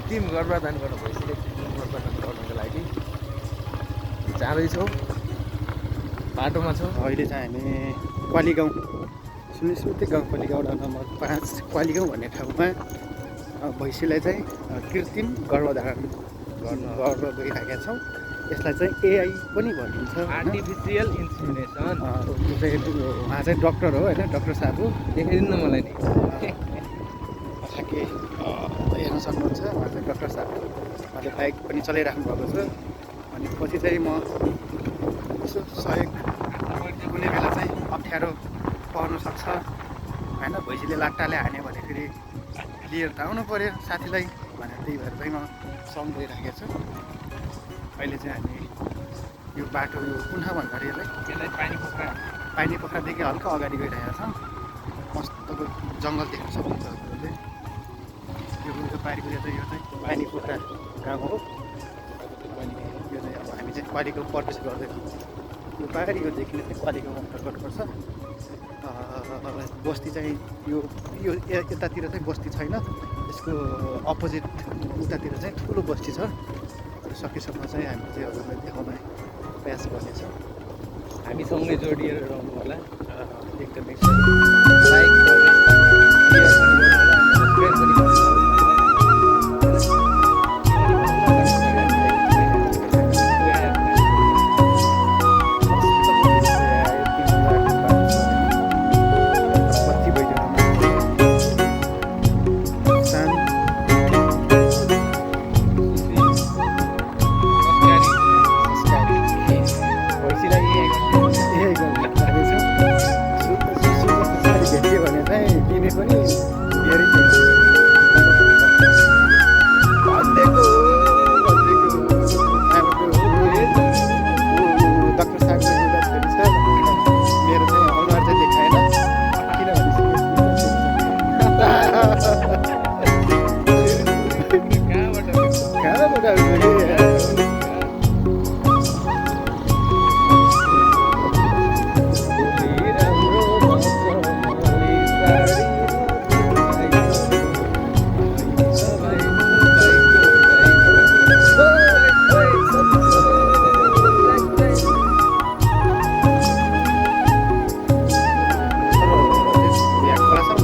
कृत्रिम गर्भधान गर्न भइसक्यो। कृत्रिम गर्भधान गर्नको लागि जाँदैछौँ, बाटोमा छौँ। अहिले चाहिँ हामी क्वाली गाउँ सुनिश्चित गाउँपालिका वडा नम्बर 5 क्वाली गाउँ भन्ने ठाउँमा भैँसीलाई चाहिँ कृत्रिम गर्भधारण गर्न गइरहेका छौँ। यसलाई चाहिँ एआई पनि भनिन्छ, आर्टिफिसियल इन्सेमिनेसन। उहाँ चाहिँ डक्टर हो होइन, डक्टर साहब हो। देखाइदिनु न मलाई नि ठ्याक्कै हेर्न सक्नुहुन्छ। उहाँ चाहिँ डक्टर साहब हो, उहाँले बाइक पनि चलाइराख्नु भएको छ। अनि पछि चाहिँ म यसो सहयोग कुनै बेला चाहिँ अप्ठ्यारो पर्न सक्छ होइन, भैँसीले लाट्टाले हान्यो भने फेरि लिएर त आउनु पऱ्यो साथीलाई भनेर, त्यही भएर चाहिँ म सम्झिराखेको छु। अहिले चाहिँ हामी यो बाटो यो कुन ठाउँ भन्दाखेरि यसलाई पानी पोखरादेखि हल्का अगाडि गइरहेका छौँ। मस्तको जङ्गल देख्न सक्नुहुन्छ हजुरहरूले। यो पारिको चाहिँ यो चाहिँ पानी पोखरा गाउँ हो। यो चाहिँ अब हामी चाहिँ क्वाली गाउँ प्रवेश गर्दैछौँ। यो पारि यो देखिने चाहिँ क्वाली गाउँ एन्टर गर्नुपर्छ। बस्ती चाहिँ यो यतातिर चाहिँ बस्ती छैन, यसको अपोजिट उतातिर चाहिँ ठुलो बस्ती छ। सकेसम्म चाहिँ हामी चाहिँ हजुरलाई देखाउन प्रयास गर्नेछौँ। हामी सँगै जोडिएर रहनु होला। एकदमै लाइक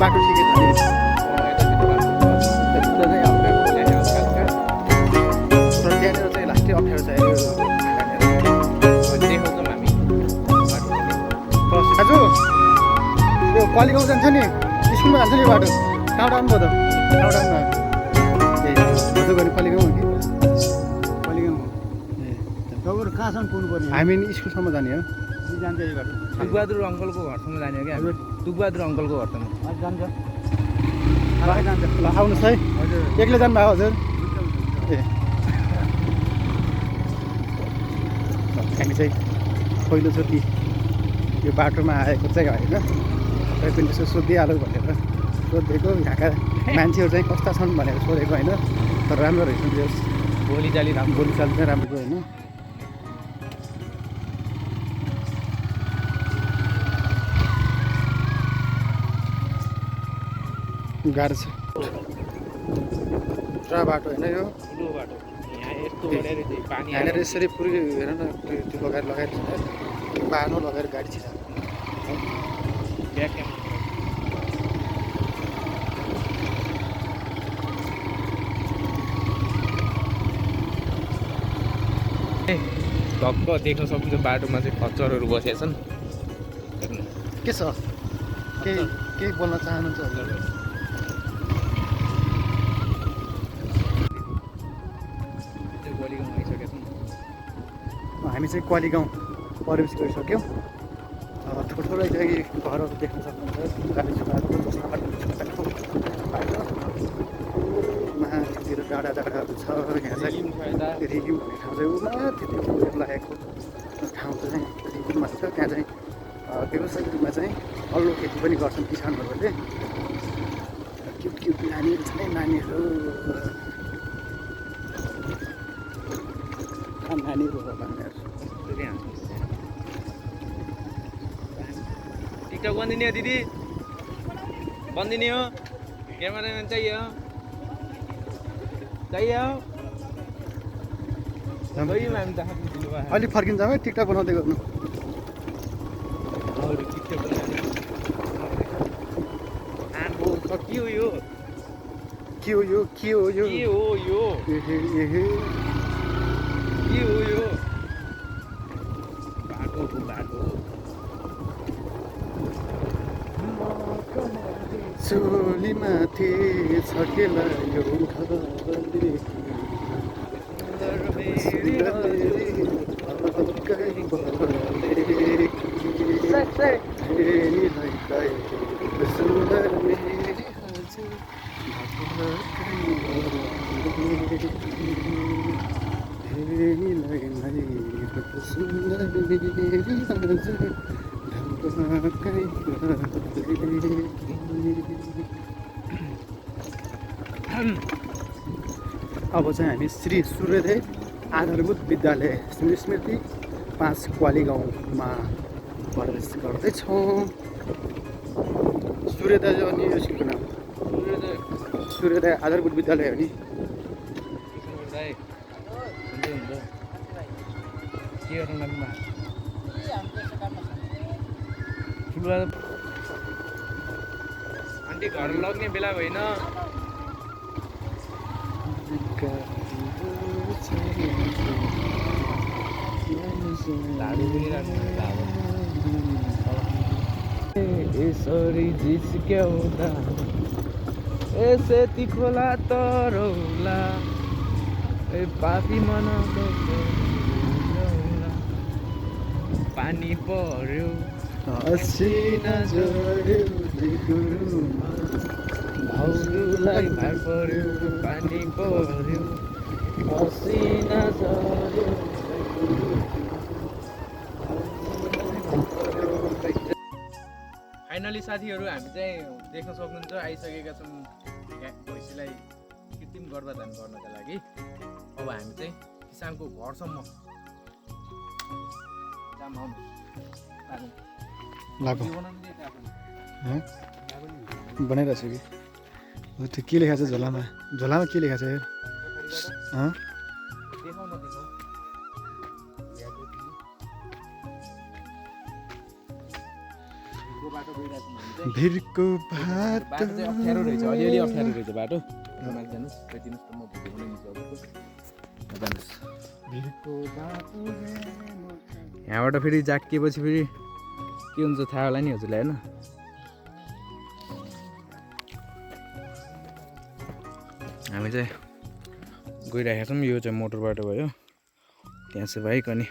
बाटो ठिकै छ नि। त्यहाँनिर चाहिँ लास्टै अप्ठ्यारो छ देखाउँछौँ हामी। दाजु यो क्वाली गाउँ जान्छ नि, स्कुलमा जान्छ नि बाटो। कहाँबाट आउनुभयो त? कहाँबाट आउनुभयो? ए हजुर गएर क्वाली गाउँ हो कि? क्वाली गाउँ हो। ए तपाईँहरू कहाँसम्म पुग्नुपर्ने? हामी नि स्कुलसम्म जाने हो। जान्छ यो बाटो। तुकबहादुर अङ्कलको घरसम्म जाने हो क्या? तुकबहादुर अङ्कलको घरसम्म जान्छ जान्छ। ल आउनुहोस् है। हजुर एक्लै जानुभयो हजुर? ए हामी चाहिँ पहिलोचोटि यो बाटोमा आएको चाहिँ होइन, तपाईँ पनि यसो सोधिहाल्यो भनेर सोधेको। यहाँका मान्छेहरू चाहिँ कस्ता छन् भनेर सोधेको होइन, तर राम्रो रहेछ नि, बोलीचाली राम्रो। बोलीचाली चाहिँ राम्रो होइन। गाह्रो छ पुरा बाटो होइन यो। ठुलो बाटो यहाँ यस्तो गरेर चाहिँ पानी यहाँनिर यसरी पुरै हेर न, त्यो लगाएर बानो लगाएर गाडी छिर्छ। ब्याक ढक्क देख्न सकिन्छ बाटोमा चाहिँ खच्चरहरू बसेका छन्। के छ? केही बोल्न चाहनुहुन्छ हजुर? हामी चाहिँ क्वाली गाउँ प्रवेश गरिसक्यौँ। ठुल्ठुलै चाहिँ घरहरू देख्न सक्नुहुन्छ। गाडी छुट्टाएको जसमा माथितिर डाँडाहरू छ। यहाँ चाहिँ रिलिम भन्ने ठाउँ चाहिँ माथितिर लागेको ठाउँ चाहिँ रिलिम भन्छ। त्यहाँ चाहिँ व्यावसायिक रूपमा चाहिँ अल्लो खेती पनि गर्छन् किसानहरूले। क्युट क्युट नानीहरू छ, नानीहरू हो नानीहरू। टिकटक बनिदिने हो दिदी, बनिदिने हो, क्यामेराम्यान चाहियो। चाहियो जाऊँ। गयौँ हामी त आफ्नो ढिलो भयो अलि फर्किन्छ है टिकटक बनाउँदै गर्नु अरू टिकटक बनाउने आम्बो सकियो यो के हो यो के हो यो के हो यो एहे एहे के हो यो बाटो हो बाटो चोलीमाथि छकेला यो घरले सुन्दर मेरी हजुर सुन्दर मेरी हजुर अब चाहिँ हामी श्री सूर्योदय आधारभूत विद्यालय स्मृति 5 क्वाली गाउँमा प्रवेश गर्दैछौँ सूर्योदय अनि यो स्कुलको नाम सूर्योदय आधारभूत विद्यालय हो नि के गर्नु लाग्नु आन्टी घर लग्ने बेला भएन यसरी जिस्क्याउँदा यसति खोला तरौला ए पापी मन पानी पर्यो हसिना जड्यो भाउजूलाई भार पर्यो पानी पर्यो हसिना झर्यो फाइनली साथीहरू हामी चाहिँ देख्न सक्नुहुन्छ आइसकेका छौँ भैँसीलाई कृत्रिम गर्भधान गर्नका लागि अब हामी चाहिँ किसानको घरसम्म जाम आउनु लागो बनाइरहेको छु कि त्यो के लेखाएको छ झोलामा झोलामा के लेखाएको छ हेर देखाउ न देखाउ बाटो गइरहेको छौँ हामी चाहिँ भिरको भात बाटो चाहिँ अप्ठ्यारो रहेछ अलिअलि अप्ठ्यारो रहेछ बाटो माथि जानुहोस् भेटिनुहोस् त म भिडियो बनाइदिन्छु अब जानुहोस् भिरको बाटो यहाँबाट फेरि जाकिएपछि फेरि के हुन्छ थाहा होला नि हजुरलाई होइन हामी चाहिँ गइरहेका छौँ यो चाहिँ मोटर बाटो भयो त्यहाँ चाहिँ बाइक अनि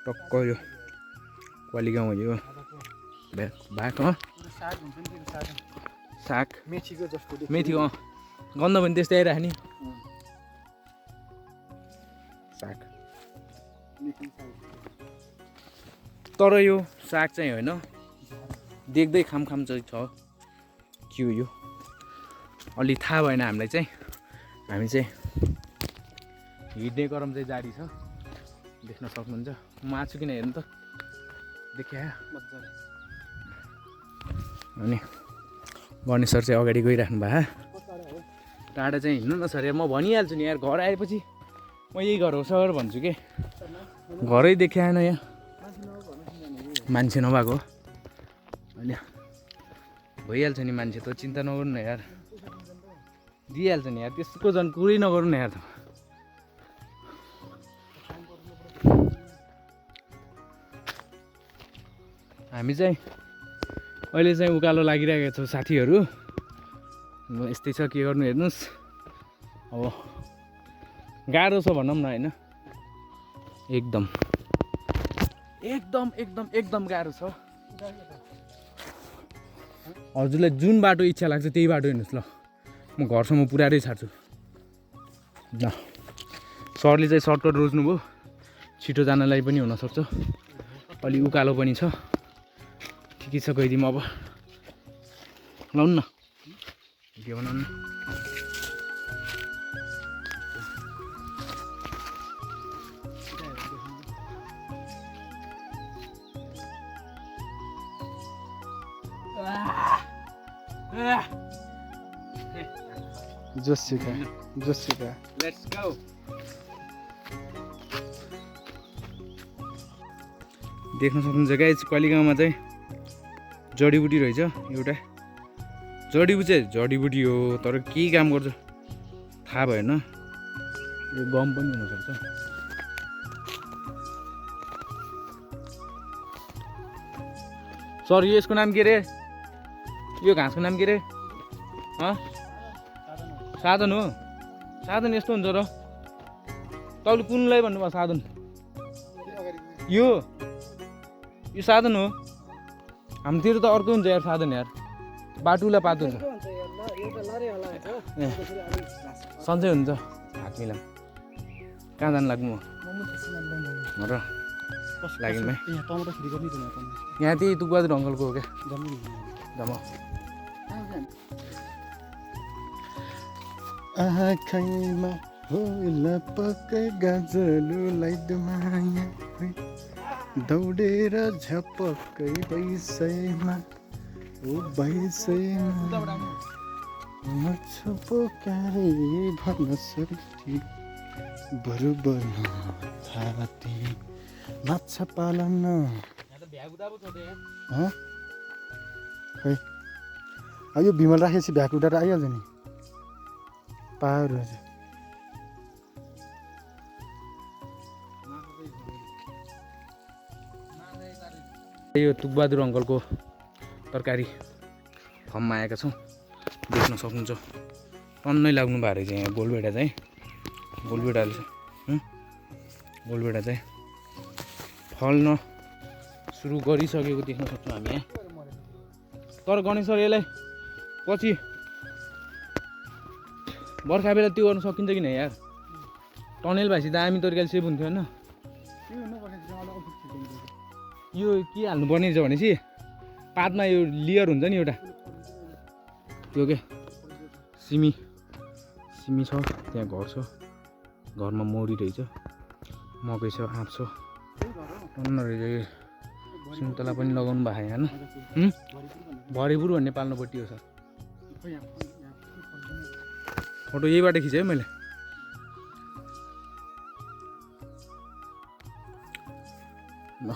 टक्क यो क्वाली गाउँ यो भएको साग मेथीको जस्तो मेथीको गन्ध पनि त्यस्तै आइरहेको नि साग तर यो साग चाहिँ होइन देख्दै खाम चाहिँ छ के हो यो अलि थाहा भएन हामीलाई चाहिँ हामी चाहिँ हिँड्ने क्रम चाहिँ जारी छ देख्न सक्नुहुन्छ म आछु किन हेर्नु त देखिया मजाले अनि गणेश सर चाहिँ अगाडि गइराख्नु भयो टाढा चाहिँ हिँड्नु न सर यार म भनिहाल्छु नि यार घर आएपछि म यही घर हो सर भन्छु कि घरै देखाएन यहाँ मान्छे नभएको होइन भइहाल्छ नि मान्छे त चिन्ता नगर्नु न यार दिइहाल्छ नि यार त्यसको झन् कुरै नगर्नु न यार त हामी चाहिँ अहिले चाहिँ उकालो लागिरहेका छौँ साथीहरू यस्तै छ के गर्नु हेर्नुहोस् अब गाह्रो छ भनौँ न होइन एकदम एकदम एकदम एकदम गाह्रो छ हजुरलाई जुन बाटो इच्छा लाग्छ त्यही बाटो हिँड्नुहोस् ल म घरसम्म पुऱ्याएरै छाड्छु ल सरले चाहिँ सर्टकट रोज्नुभयो छिटो जानलाई पनि हुनसक्छ अलि उकालो पनि छ के छ गइदिउँ अब लाउनु न भिडियो बनाउनु जोसिका जोसिका लेट्स गो। देख्न सक्नुहुन्छ गाइस कलिगाउँमा चाहिँ जडीबुटी रहेछ एउटा। जडीबुटी हो तर के काम गर्छ थाहा भएन। यो गम पनि हुनसक्छ। सर यसको नाम के रे? यो घाँसको नाम के रे? साधन हो। साधन यस्तो हुन्छ र? तपाईँले कुनलाई भन्नुभयो साधन? यो साधन हो। हाम्रोतिर त अर्कै हुन्छ यार साधन यार। बाटुलाई पातो हुन्छ। सन्चै हुन्छ हात मिलाम। कहाँ जानु लाग्नु हो र? लाग्यो भाइ यहाँ त्यही तुकबहादुर अङ्कलको हो क्या जम्मा। आँखैमा होला पक्कै गाजलुलाई दुमाया दौडेर झपक्कै बैसैमा ओ बैसैमा मछु पोकारे भन्न सक्थे बरु बर्न थाती माछा पालन खै अब यो भिमल राखेपछि भ्याकुडा त आइहाल्छ नि पाहरू यो तुकबहादुर अङ्कलको तरकारी फर्ममा आएका छौँ। देख्न सक्नुहुन्छ टन्नै लाग्नु भएको रहेछ यहाँ गोलबेडा चाहिँ। गोलबेडा चाहिँ फल्न सुरु गरिसकेको देख्न सक्छौँ हामी यहाँ। तर गणेश सर यसलाई पछि बर्खा बेला त्यो गर्न सकिन्छ कि नै यार? टनेल भएपछि दामी तरिकाले सेभ हुन्थ्यो होइन? यो के हाल्नुपर्ने रहेछ भनेपछि पातमा यो लेयर हुन्छ नि एउटा त्यो के सिमी छ त्यहाँ घर छ। घरमा मौरी रहेछ, मकै छ, आँप छ, टन्न रहेछ। यो सुन्तला पनि लगाउनु भएको होइन? भरेपुर भन्ने पाल्नपट्टि हो सर। फोटो यहीबाट खिचेँ है मैले। ल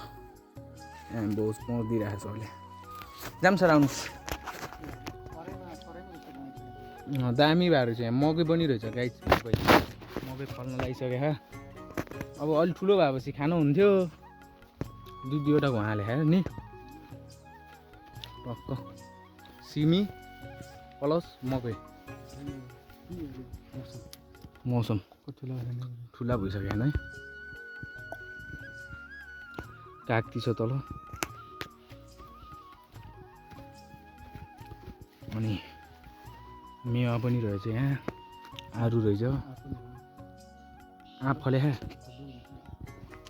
यहाँ बहुत पहुँच दिइरहेको छ अहिले। जाम सर आउनुहोस्। दामी भएको रहेछ यहाँ। मकै पनि रहेछ गाई। मकै फल्न लागिसक्यो। अब अलिक ठुलो भएपछि खानु हुन्थ्यो। दुईवटा घुवा लेखायो नि टक्क। सिमी प्लस मकै। मौसम ठुला भइसक्यो होइन है? कागती छ तल अनि मेवा पनि रहेछ यहाँ। आरु रहेछ, आँप फले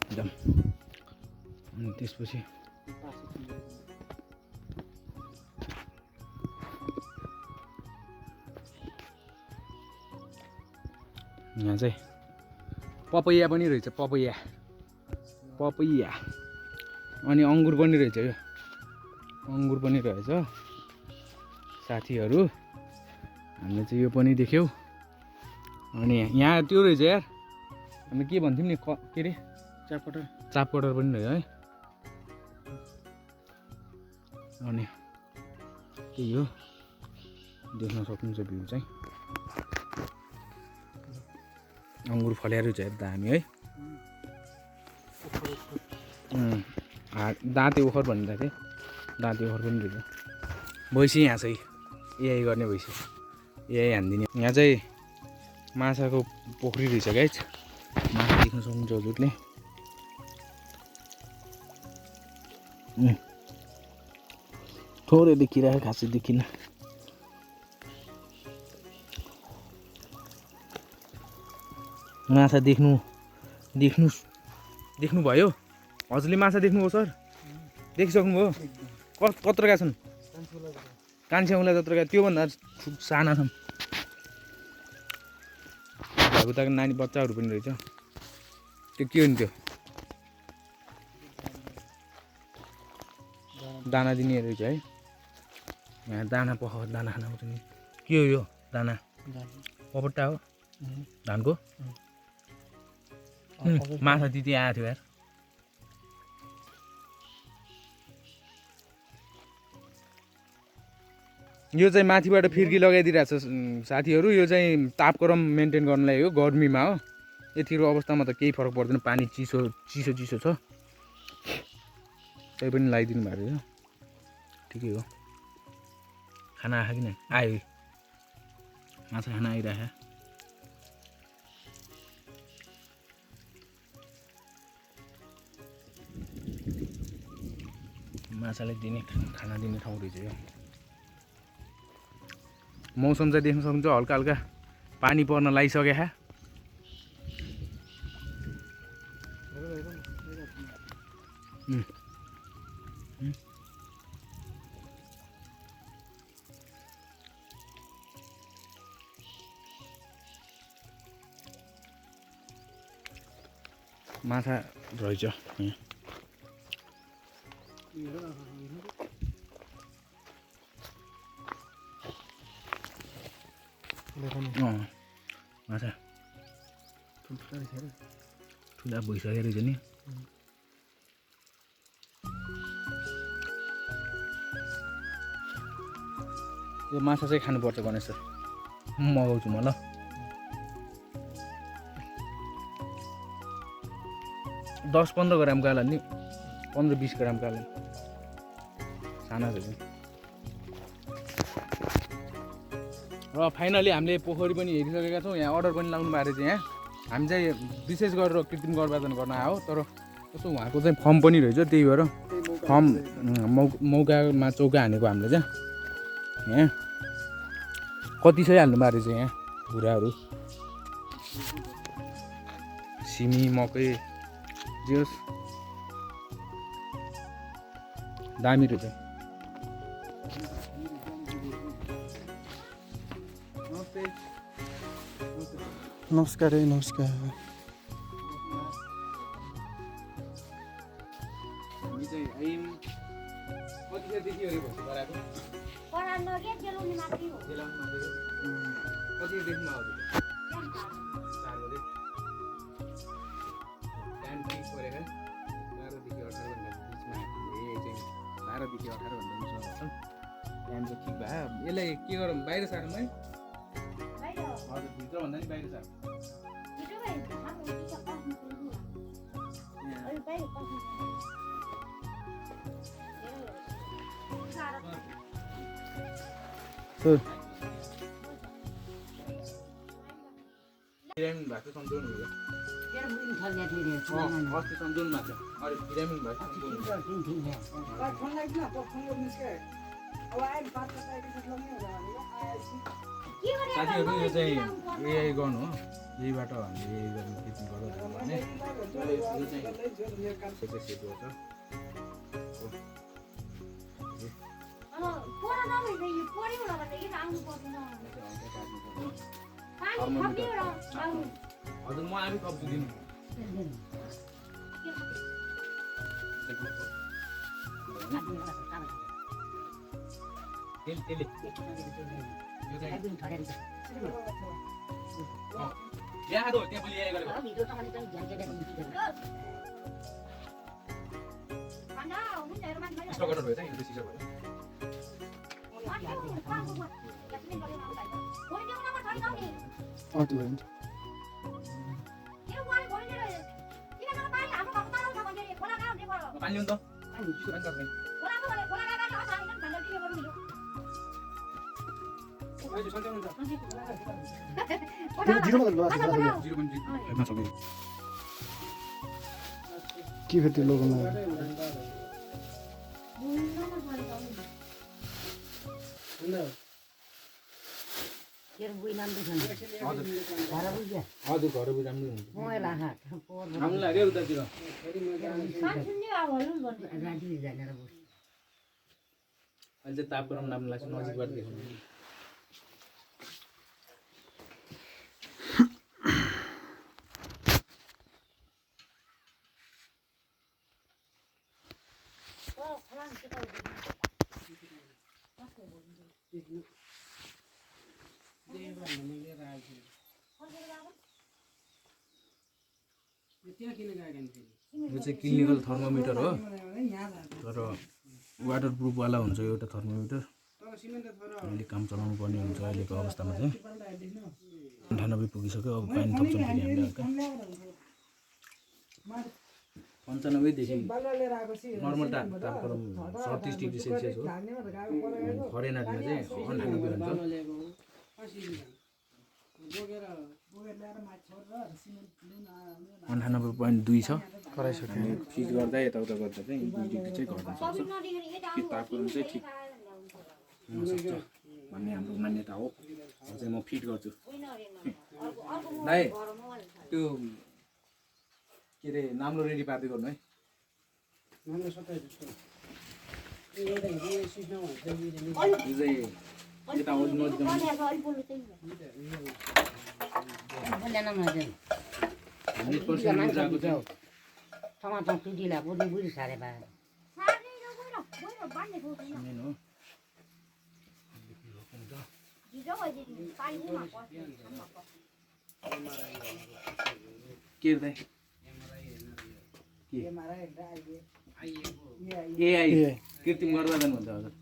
एकदम। अनि त्यसपछि यहाँ चाहिँ पपैया पनि रहेछ। पपैया अनि अङ्गुर पनि रहेछ। यो अङ्गुर पनि रहेछ साथीहरू। हामीले चाहिँ यो पनि देख्यौँ। अनि यहाँ त्यो रहेछ यार, हामीले के भन्थ्यौँ नि के अरे चापकटर पनि रहेछ है। अनि त्यही हो देख्न सक्नुहुन्छ भ्यू चाहिँ। अङ्गुर फल्याएर चाहिँ दामी है। दाँते ओखर भनिरहेको थिएँ। दाँते ओखर पनि रहेछ। भैँसी यहाँ चाहिँ एआई गर्ने भैँसी, एआई हानिदिने। यहाँ चाहिँ माछाको पोखरी रहेछ गाइस। माछा देख्न सक्नुहुन्छ हजुरले। थोरै देखिरहेको, खासै देखिन। माछा देख्नु भयो हजुरले? माछा देख्नुभयो सर? देखिसक्नुभयो? कत्रोका छन्? कान्छे औँला जत्रोका। त्योभन्दा साना छन्। भागुताको नानी बच्चाहरू पनि रहेछ। त्यो के हो नि? त्यो दाना दिने रहेछ है। यहाँ दाना पख दाना खाना आउँछ नि। के हो यो दाना? पपट्टा हो धानको माछा दिदी आएको थियो यार यो चाहिँ माथिबाट फिर्की लगाइदिरहेको छ साथीहरू यो चाहिँ तापक्रम मेन्टेन गर्नलाई हो गर्मीमा हो यतिको अवस्थामा त केही फरक पर्दैन पानी चिसो चिसो चिसो छ त्यही पनि लगाइदिनु भएको रहेछ ठिकै हो खाना आयो कि नै आयो माछा खाना आइरहेको माछालाई दिने खाना दिने ठाउँ रहेछ यो मौसम चाहिँ देख्न सक्नुहुन्छ हल्का हल्का पानी पर्न लागिसक्यो माछा रहेछ माछा ठुला भइसक्यो रहेछ नि यो माछा चाहिँ खानुपर्छ गणेश सर मगाउँछु म ल 10-15 ग्राम काला नि 15-20 ग्राम काला साना रहेछ र फाइनली हामीले पोखरी पनि हेरिसकेका छौँ यहाँ अर्डर पनि लाउनु भएको रहेछ यहाँ हामी चाहिँ विशेष गरेर कृत्रिम गर्भधारण गर्न आयो तर त्यसो उहाँको चाहिँ फर्म पनि रहेछ त्यही भएर फर्म मौकामा चौका हानेको हामीले चाहिँ यहाँ कति सय हाल्नु भएको रहेछ यहाँ भुराहरू सिमी मकै जेस दामी रहेछ नमस्कार नमस्कार हामी चाहिँ आइम कतिदेखि अरे भन्छ गराएको कतिदेखिमा आउँछ 4 बजे टाइम फिक्स गरेर 12 देखि 18 घन्टा बिचमा यही चाहिँ 12 देखि 18 घन्टा बिचमा हुन्छ टाइम चाहिँ ठिक भयो यसलाई के गरौँ बाहिर सार्नु है हजुर भित्र भन्दा नि बाहिर सार्नु भिरामिन भएको सम्झाउनु भयो अस्ति सम्झाउनु भएको छ अरे भिरामिन भएको साथीहरू यो चाहिँ एआई गर्नु हो यहीबाट हामीले एआई गर्नु खिच्नु पर्यो भने यो चाहिँ सेट गर्छ हजुर म आफै कब्जु दिनु पानी ल्याउनु त के फेरि त्यो लोगोमा हजुर घर राम्रो हुन्छ हाम्रो लाग्यो उतातिर अहिले चाहिँ तापक्रम राम्रो लाग्छ नजिकबाट देखाउनु देव भन्ने लिएर आएको यो चाहिँ क्लिनिकल थर्मोमिटर हो तर वाटर प्रुफवाला हुन्छ एउटा थर्मोमिटर अहिले काम चलाउनु पर्ने हुन्छ अहिलेको अवस्थामा चाहिँ 98 पुगिसक्यो अब पानी थप्छौँ फेरि हामीले हल्का 95 देखि नर्मल तापक्रम 37 डिग्री सेल्सियस हो फरेनहाइटमा चाहिँ 98.2 छ कराइसक्यो फिट गर्दा यताउता गर्दा चाहिँ 2 डिग्री चाहिँ घट्न सक्छ कि तापक्रम चाहिँ ठिक हुनसक्छ भन्ने हाम्रो मान्यता हो चाहिँ म फिट गर्छु भाइ त्यो के अरे नाम्लो रेडी पार्दै गर्नु है टमाटर टुटीला बुढी बुढी सारे बा के एआई कृत्रिम गर्भधान भन्छ हजुर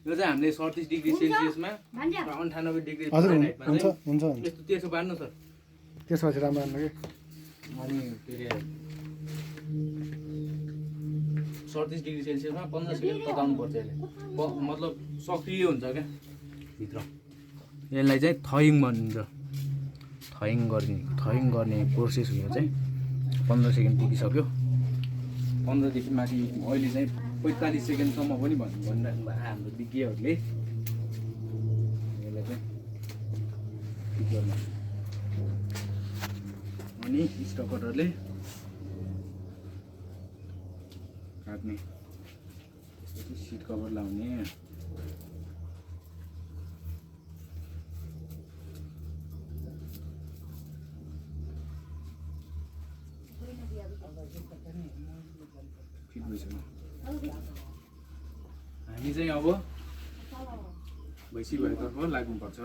यो चाहिँ हामीले 37 डिग्री सेल्सियसमा र 98 डिग्री फरेनहाइटमा हुन्छ यस्तो त्यसो पार्नु सर त्यसपछि राम्रो हाल्नु कि अनि के अरे 37 डिग्री सेल्सियसमा 15 सेकेन्ड तताउनु पर्छ यसले मतलब सक्रिय हुन्छ क्या भित्र यसलाई चाहिँ थइङ भनिन्छ थइङ गर्ने प्रोसेस हो यो चाहिँ 15 सेकेन्ड पुगिसक्यो 15 देखि माथि अहिले चाहिँ 45 सेकेन्डसम्म पनि भनिराख्नु भएको हाम्रो विज्ञहरूले यसलाई चाहिँ ठिक गर्नु अनि स्टकरहरूले काट्ने त्यसपछि सिट कभर लाउने फिट भइसक्यो हामी चाहिँ अब भैँसी भएतर्फ लाग्नुपर्छ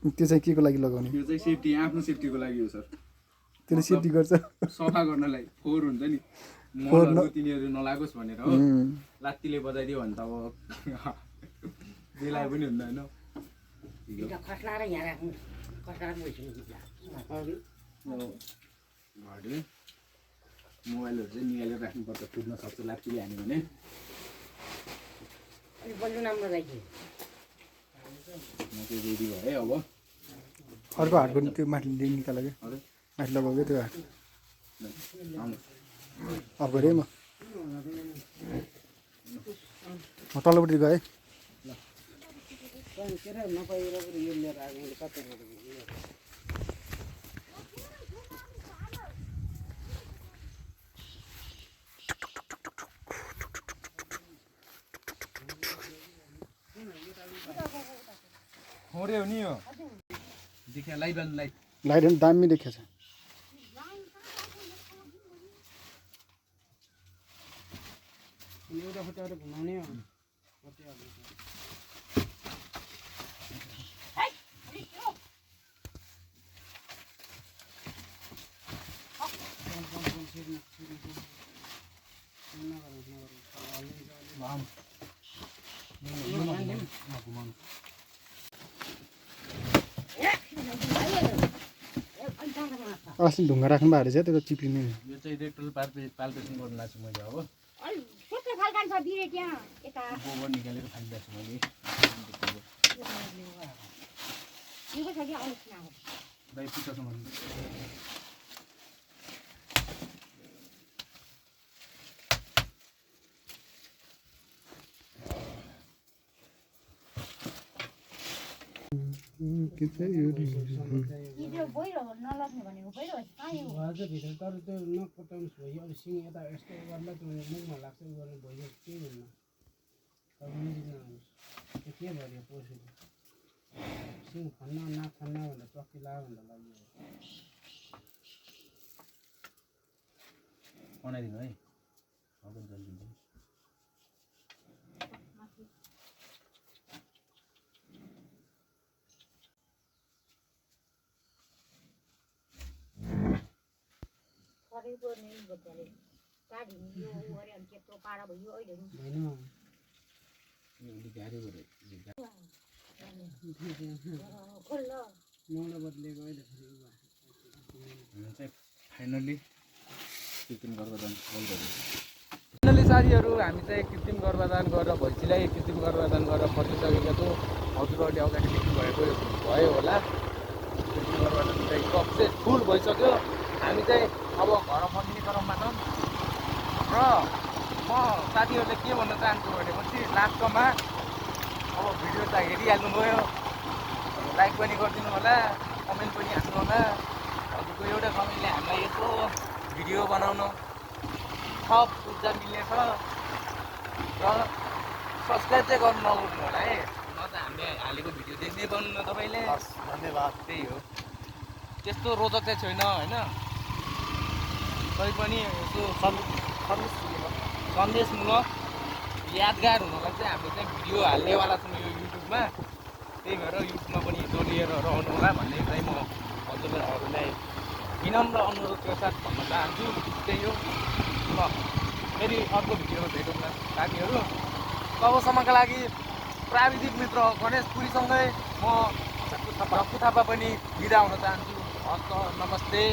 त्यो चाहिँ के को लागि लगाउने यो चाहिँ सेफ्टी आफ्नो सेफ्टीको लागि हो सर त्यसले सेफ्टी गर्छ सफा गर्नलाई फोहोर हुन्छ नि मलहरू तिनीहरू नलागोस् भनेर हो लात्तीले बजाइदियो भने त अब बेलाय पनि हुँदैन खस्ला र यहाँ राख्नु खस्ला घरले मोबाइलहरू चाहिँ निकालेर राख्नुपर्छ फुट्न सक्छ लात्तीले हान्यो भने बल्लु राम्रो लाग्यो म चाहिँ रेडी भएँ अब अर्को हातको त्यो माथि निकाल्यो कि माथि लगाएको त्यो हात अफ गरेँ म तल्लोपट्टि गएँ हो नि यो देखिया लाइट बन्द लाइट लाइट पनि दामी देखेको छ एउटा खुट्टाहरू घुमाउने हो अस्ति ढुङ्गा राख्नु भएको रहेछ त्यो त चिप्लिने यो चाहिँ रेक्टल पाल्पेसन गर्नु लाग्छु मैले अब गोबर निकालेर फालिरहेको छु मैले दाइ पिठोसम्म के चाहिँ यो भित्र तर त्यो नपटाउनुहोस् भयो अब सिङ यता यस्तो गर्दा त्यो मुखमा लाग्छ गर्नु भयो केही हुन्न तपाईँ नजिक नआउनुहोस् त्यो के भयो पोसेको सिङ खन्न नाक खन्न भन्दा चक्की लाग्यो भन्दा लाग्यो बनाइदिनु है अगन जल्दिन्छ कतैको नै बच्चाले गाडी यो गरे अनि त्यत्रो पारा भयो अहिले नि खोल्न मौला बदलेको अहिले फेरि हामी चाहिँ फाइनली साथीहरू हामी चाहिँ कृत्रिम गर्भधान गरेर भैँसीलाई कृत्रिम गर्भधान गरेर फर्किसकेका छौँ। हजुरहरूले अगाडि देख्नु भएको भयो होला। कृत्रिम गर्भधान चाहिँ सक्सेसफुल भइसक्यो। हामी चाहिँ अब घर फर्किने क्रममा छौँ र म साथीहरूले के भन्न चाहन्छु भनेपछि लास्टमा अब भिडियो त हेरिहाल्नुभयो, लाइक पनि गरिदिनु होला, कमेन्ट पनि हाल्नु होला। हजुरको एउटा कमेन्टले हामीलाई यसो भिडियो बनाउनु थप ऊर्जा मिल्नेछ र सब्सक्राइब चाहिँ गर्नु नभुल्नु होला है, न त हामीले हालेको भिडियो देख्दै पाउनु तपाईँले। धन्यवाद। त्यही हो, त्यस्तो रोचक चाहिँ छैन होइन, तैपनि यसो सन्देशमूलक यादगार हुनलाई चाहिँ हामीले चाहिँ भिडियो हाल्नेवाला छौँ यो युट्युबमा। त्यही भएर युट्युबमा पनि जोडिएर रहनु होला भन्ने चाहिँ म हजुरहरूलाई विनम्र अनुरोधको साथ भन्न चाहन्छु। त्यही हो, ल फेरि अर्को भिडियोमा भेटौँ न साथीहरू। तबसम्मका लागि प्राविधिक मित्र गणेश पुरीसँगै म रक्कु थापा पनि बिदा हुन चाहन्छु। हस्त नमस्ते।